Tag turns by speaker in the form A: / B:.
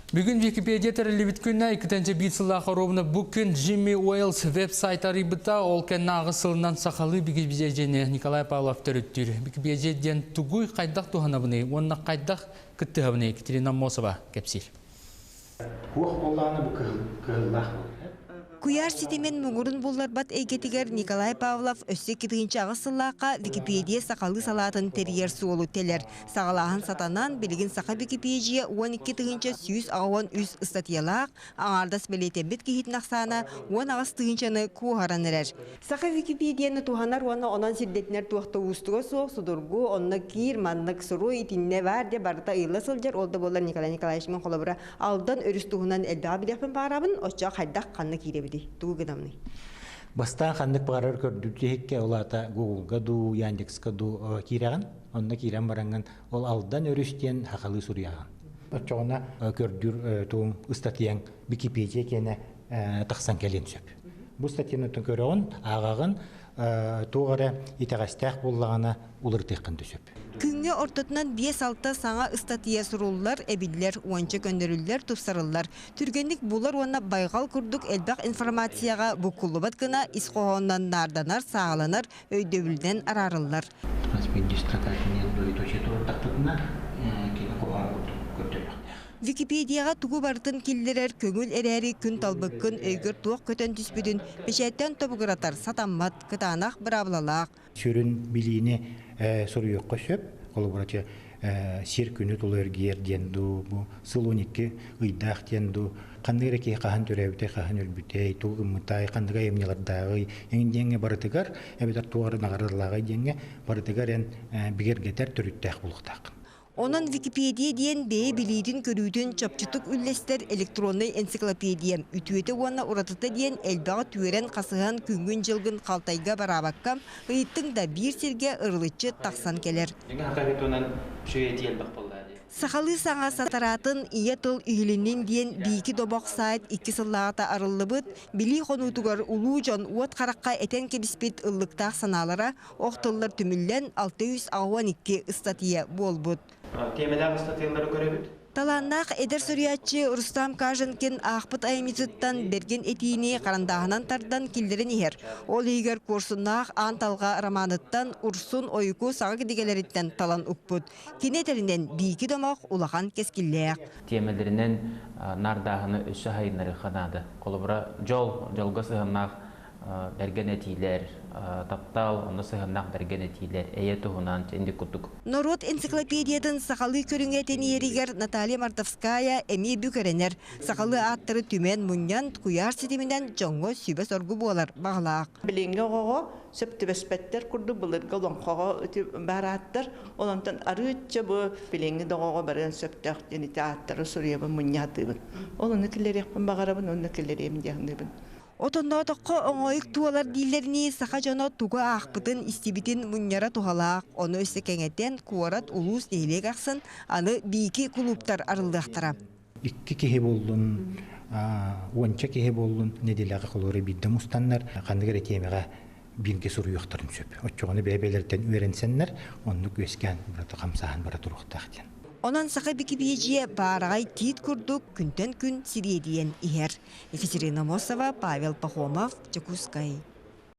A: Бүгүн Википедия тэриллибит күнэ 2-1 сыллаах оруобуна бу күн Джимми Уэллс веб-сайт арыйбыта, ол кэннэ аҕыс сылынан сахалыы Википедияны Николай Павлов төрүттүүр. Википедия диэн тугуй, хайдах туһанабыный уонна хайдах кыттыһабыный Екатерина Аммосова кэпсиир.
B: Туох буоллаҕына бу кыһыллаах буолар.
C: Куйаар ситимин муҥурун булларбат эйгэтигэр Николай Павлов өссө 2008 сыллаахха Википедия сахалыы салаатын тэрийэр суолу тэлэр. Саҕалааһын сатанан, билигин Саха Википедия 12 183 ыстатыйалаах, аҥаардас бэлиэтэммит киһитин ахсаана 18 тыһыынчаны куоһаран эрэр. Саха Википедияны туһанар уонна онон сирдэтинэр туох да уустуга суох, судургу, онно киир, маннык суруй, итиннэ баар диэ барыта ыйылла сылдьар, ол да буоллар Николай Николаевич мин холобура Алдан өрүс туһунан элбэҕи билиэхпин баҕарабын, оччоҕо хайдах ханна киирэбитий, тугу гынамный?
B: Бастаан ханнык баҕарар көрдүүр тиһиккэ, ол аата Гуглга дуу, Яндекска дуу киирэҕин, онно киирэн бараҥҥын ол Алдан өрүс диэн сахалыы суруйаҕын. Оччоҕуна көрдүүр тугуҥ ыстатыйаҥ Википедия киэнэ тахсан кэлиэн сөп. Бу статьяны көрөҕүн, ааҕаҕын, туох эрэ итэҕэстээх буоллаҕына уларытыаххын да сөп.
C: Күҥҥэ ортотунан биэс-алта саҥа ыстатыйа суруллар, эбиллэр, уонча көннөрүллэр, тупсарыллар. Түргэнник булар уонна байҕал курдук элбэх информацияҕа буккуллубат гына ис хоһоонунан наарданар, сааһыланар, өйдөбүлүнэн араарыллар.
B: Кини хоһоон курдук көрдөрүөхтээх.
C: Википедияҕа тугу барытын киллэрэр көҥүл эрээри күн талбыккын өйгөр туох көтөн түспүтүн бэчээттэн тобугуратар сатаммат, кытаанах быраабылалаах.
B: Сүрүн билиини суруйуохха сөп. Холобура, сир күнү тула эргийэр диэн дуу, бу сыл 12 ыйдаах диэн дуу, ханнык эрэ киһи хаһан төрөөбүтэй, хаһан өлбүтэй, тугу гыммытай, ханнык айымньылардааҕый, эҥин диэҥҥэ барытыгар, эбэтэр туох эрэ наҕарыылааҕый диэҥҥэ барытыгар эн бигэргэтэр төрүттээх буолуохтааххын.
C: Онон Википедия диэн бэйэ билиитин-көрүүтүн чопчутук үллэстэр электроннай энциклопедия үтүөтэ уонна уратыта диэн элбэҕи түөрэн-хасыһан күҥҥүн-дьылгын халтайга бараабакка, ыйыттыҥ да биир сиргэ ырылыччы тахсан кэлэр. Сахалыы саҥа сатараатын ийэ тыл иһилиннин диэн Биики Добох сайт икки сыллааҕыта арыллыбыт билии хонуутугар улуу дьон уот харахха этэн кэбиспит ыллыктаах санаалара ох тыллар түмүллэн 682 ыстатыйа буолбут.
D: Тиэмэлээх ыстатыйалары көрөбүт.
C: Талааннаах эдэр суруйааччы Рустам Каженкин аахпыт айымньытыттан бэргэн этиини харандааһынан тардан киллэрэн иһэр. Ол иһигэр Куорсуннаах Аан Талҕа романыттан Урсун Ойуку саҥа кинигэлэриттэн талан укпут. Кини этэринэн, биики домох улахан кэскиллээх.
D: Тиэмэлэринэн наардааһыны өссө сайыннарыахха наада. Холобура, дьол, дьолго сыһыаннаах бэргэн этиилэр, таптал, онно сыһыаннаах бэргэн этиилэр, эйэ туһунан инник курдук.
C: Норуот энциклопедиятын сахалыы көрүҥэ тэнийэригэр Наталья Мартовская эмиэ бүк эрэнэр. Сахалыы ааттары түмэн, мунньан, куйаар ситиминэн дьоҥҥо сүбэ-соргу буолар баҕалаах.
E: Билиҥҥи оҕоҕо сөп түбэспэттэр курдук былыргы олоҥхоҕо баар ааттар. Ол онтон арыычча бу билиҥҥи да оҕоҕо барыан сөптөөх диэн ити ааттары суруйабын, мунньаатыыбын. Ол ону киллэриэхпин баҕарабын, онно киллэриэм диэн саныыбын.
C: Отонноотоххо оҥоойук туолар дииллэринии саха дьоно тугу аахпытын, истибитин мунньара туһалаах, ону өссө кэҥэтэн куорат, улуус, нэһилиэк ахсын аны биики кулууптар арыллыахтара.
B: Икки киһи буоллун, уонча киһи буоллун нэдиэлэҕэ холуора биирдэ мустаннар ханнык эрэ тиэмэҕэ бииргэ суруйуохтарын сөп. Оччоҕуна бэйэ-бэйэлэриттэн үөрэнсэннэр оннук үөскээн барыта хамсааһын бара туруохтаах диэн.
C: Онон саха Бикипиэдьийэ баараҕай тиит курдук күнтэн күн сириэдийэн иһэр. Екатерина Мосова, Павел Пахомов, Дьокуускай.